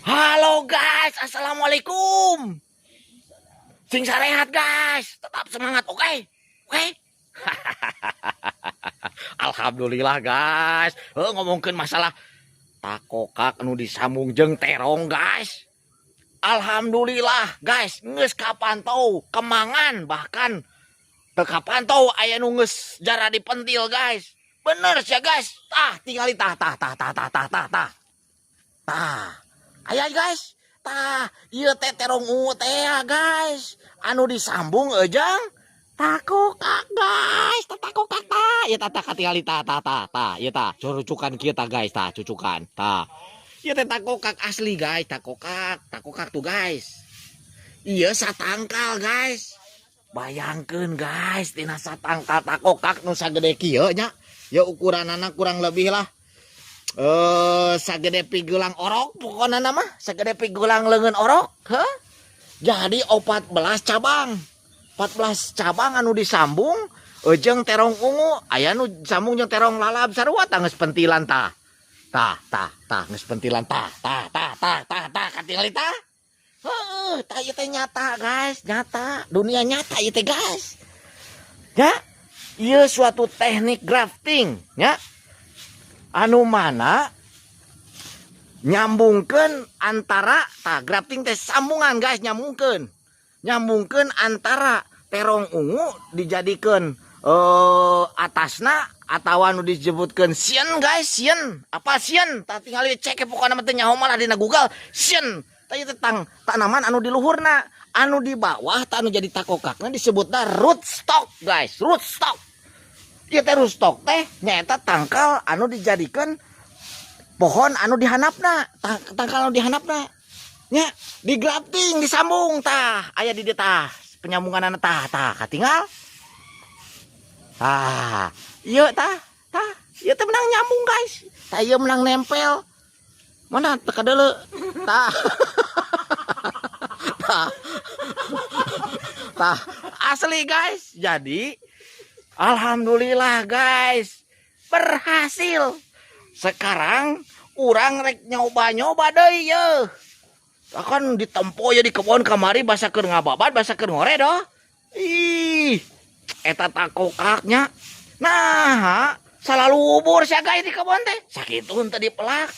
Halo guys, assalamualaikum. Sing sarehat guys, tetap semangat, oke? Okay? Oke? Okay? Alhamdulillah guys. Oh, ngomongkeun masalah takokak nu disambung jeung terong guys. Alhamdulillah guys, geus kapantau kemangan, bahkan teu kapantau aya nu geus jara dipentil guys. Bener sih guys. Tah, tingali tah tah tah tah tah tah tah tah. Tah. Aya guys. Tah, ieu teh terong ungu teh ya guys. Anu disambung jeung takokak guys, tah takokak tah. Ieu tah tah katingali tah tah tah tah. Ieu tah cucukan kieu tah guys, tah cucukan. Tah. Ieu teh takokak asli guys, takokak, takokak tuh guys. Iya satangkal guys. Bayangkeun guys, tina satangkal takokak nu sagede kieu nya. Ya ukuranana kurang lebih lah sagede pigelang orok, pokoknya nama sagede pigelang leungeun orok, heh? Jadi 14 cabang. 14 cabang anu disambung jeung terong ungu, aya nu sambung jeung terong lalab sarua. Tah, geus pentilan tah. Tah tah tah, geus pentilan tah tah tah tah tah tah, katingali tah. Heeh, tah, ieu teh nyata guys, nyata, dunia nyata ieu teh guys. Ya, ieu suatu teknik grafting ya. Anu mana nyambungkeun antara, tah, grafting teh sambungan guys, nyambungkeun. Nyambungkeun antara terong ungu dijadikeun atasna atau anu disebutkeun scion guys, scion. Apa scion? Tah, tingali cek pokokna mah teu nyaho malah dina Google scion. Tah, ieu tentang tanaman anu di luhurna, anu di bawah tah anu jadi takokakna disebutna rootstock guys, rootstock. Ieu teh rootstock teh nyaeta tangkal anu dijadikan pohon anu dihandapna, tangkal anu dihandapna. Nya, di grafting disambung tah, aya di dieu tah, penyambunganana tah tah katinggal. Tah, ieu tah, tah, ieu teh menang nyambung guys. Tah, ieu menang nempel. Mana teu kadeuleu. Tah. Tah. Tah, asli guys. Jadi alhamdulillah guys, berhasil. Sekarang urang rek nyoba-nyoba deui ye. Akan ditempo ya di kebun kamari basa keur ngababat, basa keur ngore doh. Ih, eta takokaknya. Nah, salalubur sia guys di kebun teh. Sakitu henteu dipelak.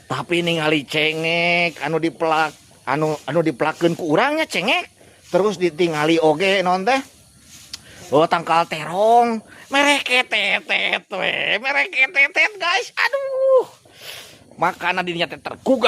Tapi ningali cengek anu dipelak, anu anu dipelakeun ku urangnya cengek. Terus ditingali oge non teh. Oh, tangkal terong, mereketetet we, mereketetet guys. Aduh. Makana dirinya teh tergugah.